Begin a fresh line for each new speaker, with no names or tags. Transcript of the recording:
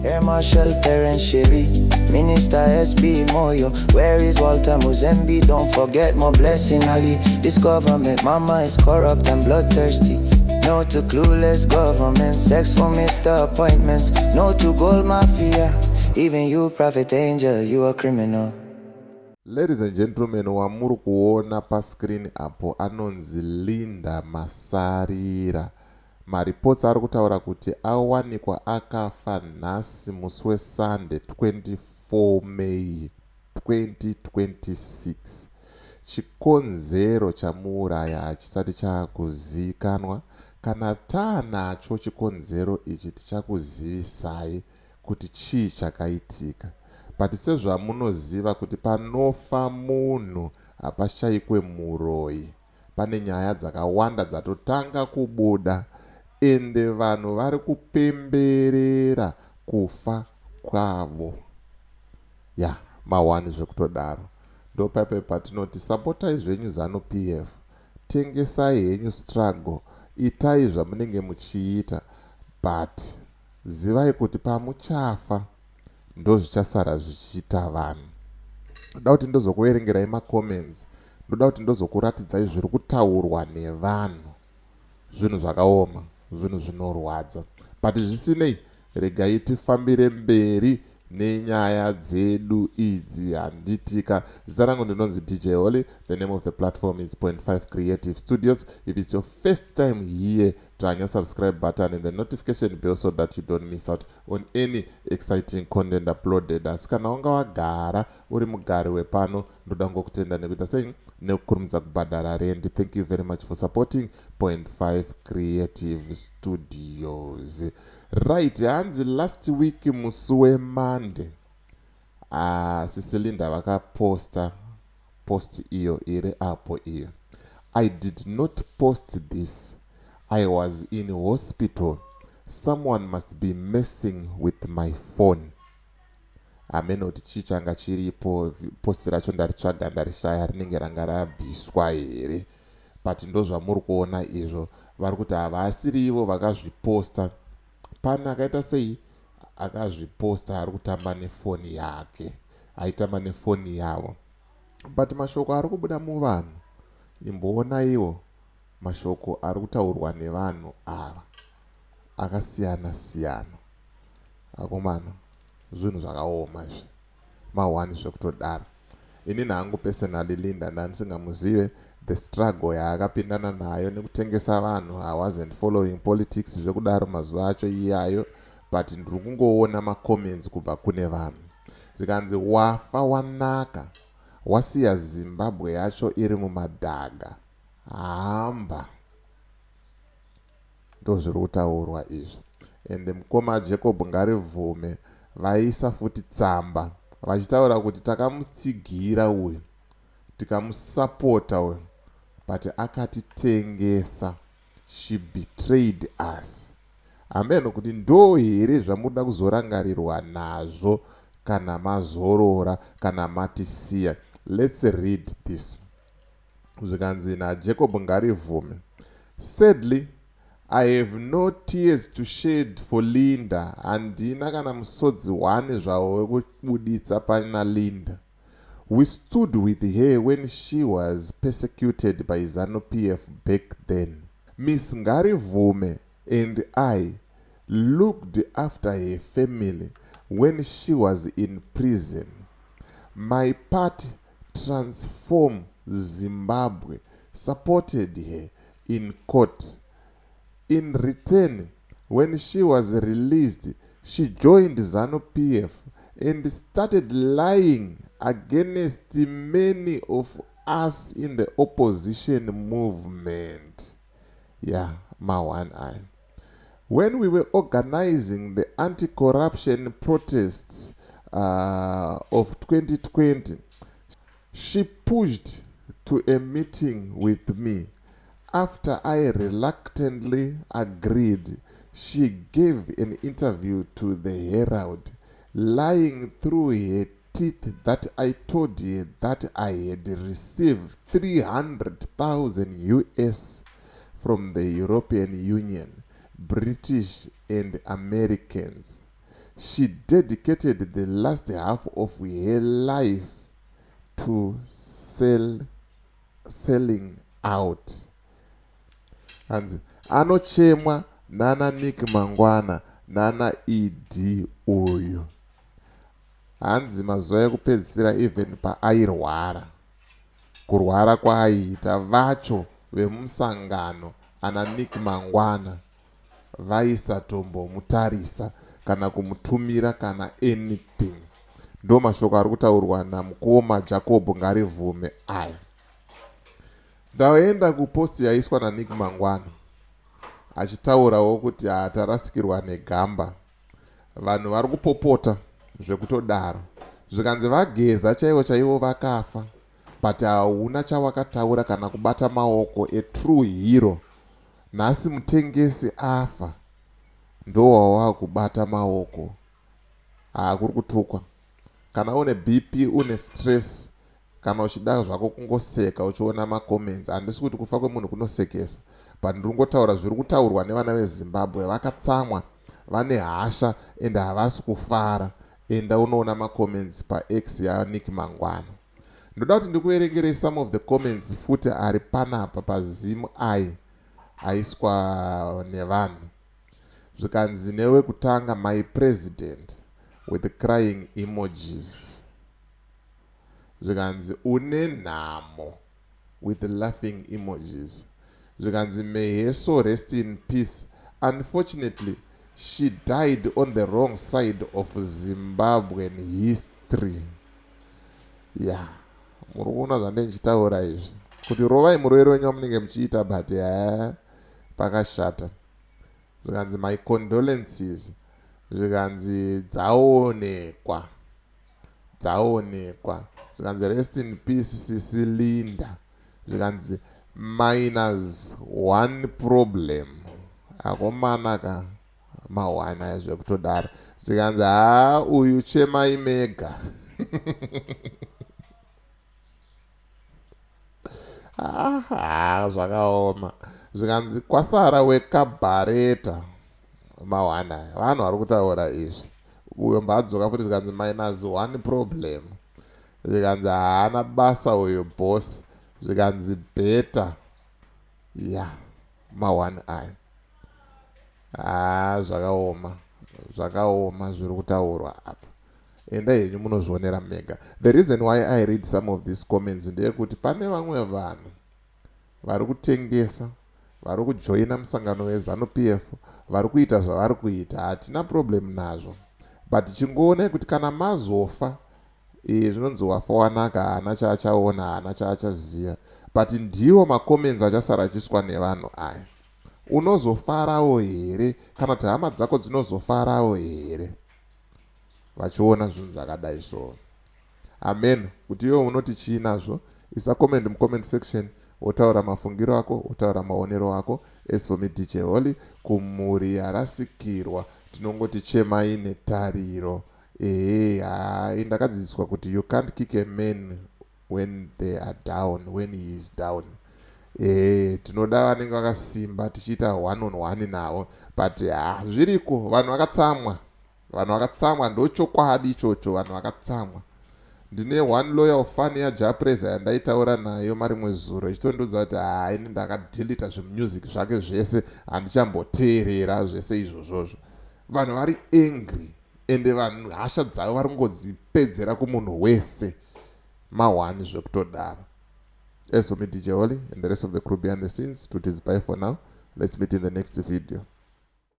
Air Marshal Perrance Shiri, Minister SB Moyo. Where is Walter Muzembi? Don't forget Moreblessing Ali. This government, mama, is corrupt and bloodthirsty. No to clueless government, sex for Mr. Appointments. No to gold mafia. Even you, Prophet Angel, you a criminal.
Ladies and gentlemen, wamuri kuona pascreen apo anonzi Linda Masarira. Mareports ari kutaura kuti awanikwa akafa nhasi musi weSunday, 24 May 2026. Chikonzero chamuuraya hachisati chaakuzivikanwa. Kana taanacho chikonzero ichi, tichakuzivisai kuti chii chakaitika. But sezvamunoziva kuti panofa munhu hapashayikwe muroi, pane nyaya dzakawanda dzatotanga kubuda, ende vanhu vari kupemberera kufa kwavo. Ya, mahwani zvekutodaro. Ndopaipai patinoti sapotai zvenyu ZANU PF, tengesai henyu struggle, itai zvamunenge muchiita, but zivai kuti pamuchafa ndozvichasara zvichiita vanhu. Ndoda kuti ndozokuverengerai macomments, ndoda kuti ndozokuratidzai zviri kutaurwa nevanhu. Zvinhu zvakaoma, zvinhu zvinorwadza, but zvisinei, regai tifambire mberi nenyaya dzedu idzi, handitika? Zita rangu ndinonzi DJ Holly. The name of the platform is Point 5 Creative Studios. If it's your first time here, dzvanya subscribe button and the notification bell so that you don't miss out on any exciting content uploaded. Asi kana wanga wagara uri mugari wepano, ndoda ngokutenda nekuita sei, nekukurumidza kubhadhara rendi. Thank you very much for supporting Point 5 Creative Studios. Right, hanzi last week musi weMonday, Sisi Linda vakaposta post iyo iri apo iyo. "I did not post this. I was in hospital. Someone must be messing with my phone." Hamene kuti chii changa chiripo. Post racho ndaritsvaga, ndarishaya. Rinenge ranga rabviswa here? But ndo zvamuri kuona izvo. Vari kuti havasirivo vakazviposta, pane akaita sei, akazviposta, ari kutamba nefoni yake, aitamba nefoni yavo. But mashoko ari kubuda muvanhu, imboonaiwo mashoko ari kutaurwa nevanhu ava akasiyana siyana. Akomana, zvinhu zvakaoma izvi, mahwani zvekutodaro. Inini hangu personally, Linda ndandisingamuzive. The struggle yaakapindana nayo nekutengesa vanhu, I wasn't following politics zvekudaro mazuva acho iyayo, but ndiri kungoona macomments kubva kune vanhu, zvikanzi, "Wafa wanaka, wasiya Zimbabwe yacho iri mumadhaga, hamba." Ndo zviri kutaurwa izvi. Ende mukoma Jacob Ngarivhume vaisa futi tsamba vachitaura kuti takamutsigira uyu, tikamusapota uyu, but akatitengesa. She betrayed us. Hameno kuti ndo here zvamuda kuzorangarirwa nazvo kana mazorora, kana matisiya. Let's read this. Zvikanzi naJacob Ngarivhume, "Sadly, I have no tears to shed for Linda." Handina kana musodzi one zvavo wekubuditsa pana Linda. "We stood with her when she was persecuted by ZANU PF back then. Miss Ngarivhume and I looked after her family when she was in prison. My party, Transform Zimbabwe, supported her in court. In return, when she was released, she joined ZANU PF and started lying against many of us in the opposition movement." Yeah, ma one eye. "When we were organizing the anti-corruption protests of 2020, she pushed to a meeting with me. After I reluctantly agreed, she gave an interview to the Herald, lying through her teeth that I told her that I had received 300,000 US from the European Union, British and Americans. She dedicated the last half of her life to sell, selling out. Hanzi anochemwa nana Nick Mangwana nana ED uyu. Hanzi mazuva ekupedzisira even paairwara kurwara kwaaiita vacho vemusangano ana Nick Mangwana vaisatombomutarisa kana kumutumira kana anything. Ndo mashoko ari kutaurwa namukoma Jacob Ngarivhume aya. Ndaenda kupost yaiswa naNick Mangwana achitaurawo kuti hatarasikirwa negamba. Vanhu vari kupopota zvekutodaro. Zvikanzi vaGeza chaivo chaivo vakafa but hauna chawakataura kana kubata maoko a true hero. Nhasi mutengesi afa ndowawakubata maoko. Haa kuri kutukwa. Kana une BP une stress kana uchida zvako kungoseka uchiona macomments handisi kuti kufa kwemunhu kunosekesa but ndiri kungotaura zviri kutaurwa nevana veZimbabwe vakatsamwa vane hasha and havasi kufara enda unoona macomments paX yaNick Mangwana. Ndoda kuti ndikuverengerei some of the comments futi ari panapa paZim Eye aiswa nevanhu. Zvikanzi newekutanga my president with crying emojis. Zvikanzi une nhamo with laughing emojis. Zvikanzi may her soul rest in peace. Unfortunately she died on the wrong side of Zimbabwean history. Ya muri kuona zvandenge ndichitaura izvi kuti rovai murovero wenyu wamunenge muchiita but haa pakashata. Zvikanzi my condolences. Zvikanzi dzaonekwa dzaonekwa. Zvikanzi rest in peace sisi Linda. Zvikanzi minus one problem. Akomana ka mahwana aya zvekutodaro. Zvikanzi haa uyu chemai mega. Ah, zvakaoma. Zvikanzi kwasara wekabhareta mahwana aya. Vanhu vari kutaura izvi. Uyo mbadzoka futi zvikanzi minus one problem. Zvikanzi haana basa uyo boss. Zvikanzi better. Ya mahwana aya. Haa zvakaoma. Zvakaoma zviri kutaurwa apa. Endai henyu munozvionera mega. The reason why I read some of these comments ndeyekuti pane vamwe vanhu vari kutengesa, vari kujoina musangano weZanu PF, vari kuita zvavari kuita. Hatina problem nazvo. But chingoonai kuti kana mazofa, zvinonzi wafa wanaka, haana chaachaona, haana chaachaziva. But ndiwo macomments achasara achiswa nevanhu aya. Unozofarawo here kana kuti hama dzako dzinozofarawo here vachiona zvinhu zvakadai so? Amen. Kuti iwe unoti chii nazvo? Isa comment mucomment section, wotaura mafungiro ako, wotaura maonero ako. As for me, DJ Holly, kumhuri yarasikirwa tinongoti chemai netariro. Ehe, hai ndakadzidziswa kuti you can't kick a man when they are down, when he is down. Tinoda vanenge vakasimba tichiita one on one navo, but ha zviriko vanhu vakatsamwa. Vanhu vakatsamwa, ndochokwadi ichocho, vanhu vakatsamwa. Ndine one loyal fan yaJah Prayzah yandaitaura nayo marimwe zuro ichitondiudza kuti hai ini ndakadelita zvemusic zvake zvese, handichamboteerera zvese izvozvozvo. Vanhu vari angry ende vanhu hasha dzavo vari kungodzipedzera kumunhu wese mahwani zvekutodaro. As for me, DJ Holly, and the rest of the crew behind the scenes, it is bye for now. Let's meet in the next video.